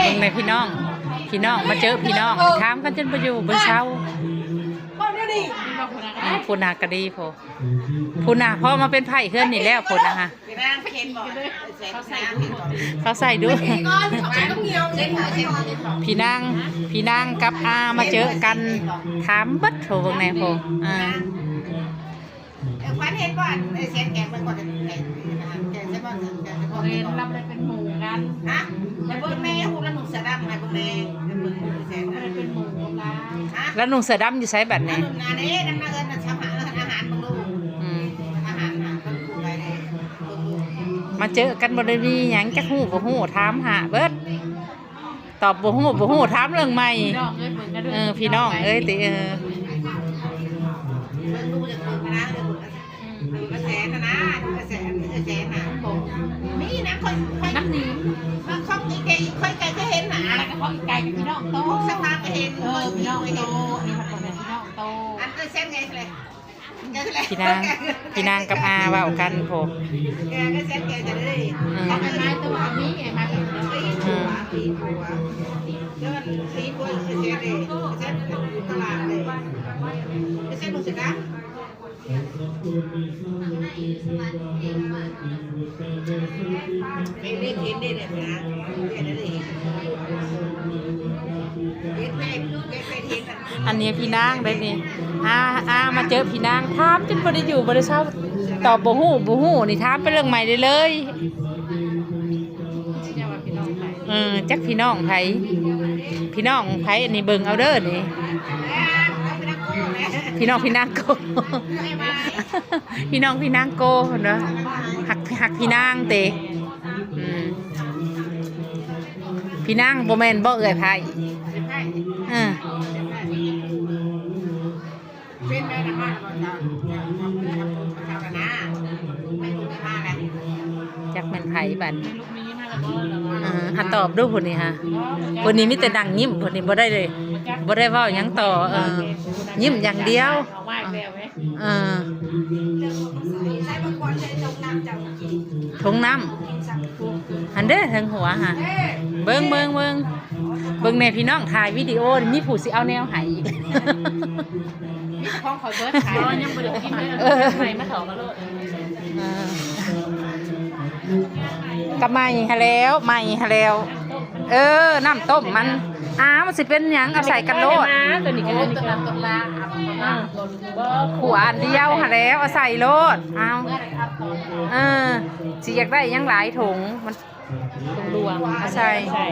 ນີ້ພີ່ນ້ອງ ພີ່ນ້ອງມາເຈີພີ່ນ້ອງ ຖາມກັນຈົນບໍ່ຢູ່ບໍ່ເຊົາ. ເວົ້າແນວນີ້ ອືມ ພຸ້ນນະກະດີພຸ້ນ ພຸ້ນນະ ພໍມາເປັນໄພ້ເຮືອນນີ້ແລ້ວພຸ້ນນະ ພີ່ນາງເຫັນບໍ່ ເຂົາໃສ່ດຸ ພີ່ນາງ ພີ່ນາງກັບອາມາເຈີກັນ ຖາມເບິດໂທ ເບິ່ງແດ່ໂພ ອ່າ ເອີ ຂວັນເຫັນບໍ່ ອັນໄອ້ແສນແກງເບິ່ງກ່ອນ ແກງ ແກງໃສ່ບໍ່ ແກງໃສ່ບໍ່ ເຫັນລຳໄດ້ເປັນໝູ່ກັນ ຮະ ແຕ່ເບິ່ງແນ່ຮູບລະນຸ່ງເສື້ອດຳນະ ເບິ່ງແນ່ ເບິ່ງຮູບແສນ ລະນຸ່ງເສື້ອດຳຢູ່ໃສບັດນີ້ ລະນຸ່ງນະເດ້ ນຳນາເອີນນະ ຊາວຫາເອີນອາຫານເບິ່ງລູກ ອືມ ອາຫານນະ ເບິ່ງລູກໄດ້ເດ້ ເບິ່ງລູກ ມາເຈີກັນບໍ່ໄດ້ມີຫຍັງຈັກຮູ້ບໍ່ຮູ້ ຖາມຫາເບິດ. ຕອບບໍ່ຮູ້ ບໍ່ຮູ້ ຖາມເລື່ອງໃໝ່ ພີ່ນ້ອງເອີຍ ເອີ ພີ່ນ້ອງເອີຍຕິ ເອີ ເບິ່ງດູຈາກເບິ່ງນະ ເບິ່ງກະແສນະນະ ກະແສນ ກະແສນະ ບໍ່ມີນະ ຂ້ອຍ ຂ້ອຍ ນ້ຳໜີ ຂ້ອຍ ຂ້ອຍ ຂ້ອຍກະເຫັນນະ ອັນນັ້ນກະຂອງອີກໄກ່ ພີ່ນ້ອງໂຕ ສະພາກະເຫັນ ເອີ ພີ່ນ້ອງໂຕ ອັນນີ້ເພິ່ນເປັນພີ່ນ້ອງໂຕ ອັນກະແສນໄງແຫຼະ ພີ່ນາງ ພີ່ນາງກັບອາເວົ້າກັນໂພ ແກກໍເສຍໃຈເລີຍ ອືມ ເອົາໄປໄມ້ຕົວນີ້ໄອ້ມັນ ອືມ ອັນນີ້ພີ່ນາງເດ້ນີ້ ອາ ອາມາເຈີພີ່ນາງ ຖາມຈົນບໍ່ໄດ້ຢູ່ບໍ່ໄດ້ເຊົາ ຕອບບໍ່ຮູ້ ບໍ່ຮູ້ນີ້ ຖາມໄປເລື່ອງໃໝ່ໄດ້ເລີຍ ເອີ ຈັກພີ່ນ້ອງໃຜ ພີ່ນ້ອງໃຜ ອັນນີ້ເບິ່ງເອົາເດີນີ້ ພີ່ນ້ອງພີ່ນາງໂກ ພີ່ນ້ອງພີ່ນາງໂກເນາະ ຮັກ ຮັກພີ່ນາງເຕ ອືມ ພີ່ນາງບໍ່ແມ່ນບໍ່ເອື້ອຍໃຜ ເອີ ຈັກແມ່ນໃຜບັດ ເອີ ຫາຕອບດູຜູ້ນີ້ຫາ ຜູ້ນີ້ມີແຕ່ນັ່ງຍິ້ມ ຜູ້ນີ້ບໍ່ໄດ້ເລີຍ ບໍ່ໄດ້ເວົ້າຫຍັງຕໍ່ ເອີ ຍິ້ມຢ່າງດຽວ ເອີ ໃສ່ບໍ່ຄວນໃສ່ຖົງນ້ຳເຈົ້າ ຖົງນ້ຳ ຫັ້ນເດ້ ເທິງຫົວຫາ ເບິ່ງ ເບິ່ງ ເບິ່ງ ເບິ່ງແດ່ພີ່ນ້ອງ ຖ່າຍວິດີໂອ ມີຜູ້ຊິເອົາແນວໃຫ້ອີກ ມີແຕ່ຂອງຂ້ອຍເບິດ ຂາຍ ຍັງບໍ່ໄດ້ກິນເລີຍ ເອີ ໃໝ່ມາຖອກເອົາໂລດ ເອີ ກະໃໝ່ຫັ້ນແລ້ວ ໃໝ່ຫັ້ນແລ້ວ ເອີ ນ້ຳຕົ້ມມັນ ອ້າວ ມັນຊິເປັນຫຍັງ ເອົາໃສ່ກັນໂລດ ໂຕນີ້ກະ ໂຕລາ ຂົວອັນດຽວຫັ້ນແລ້ວ ເອົາໃສ່ໂລດ ອ້າວ ເອີ ຊິຢາກໄດ້ຫຍັງຫຼາຍຖົງ ມັນ ຖົງຫຼວງ ເອົາໃສ່ ໃສ່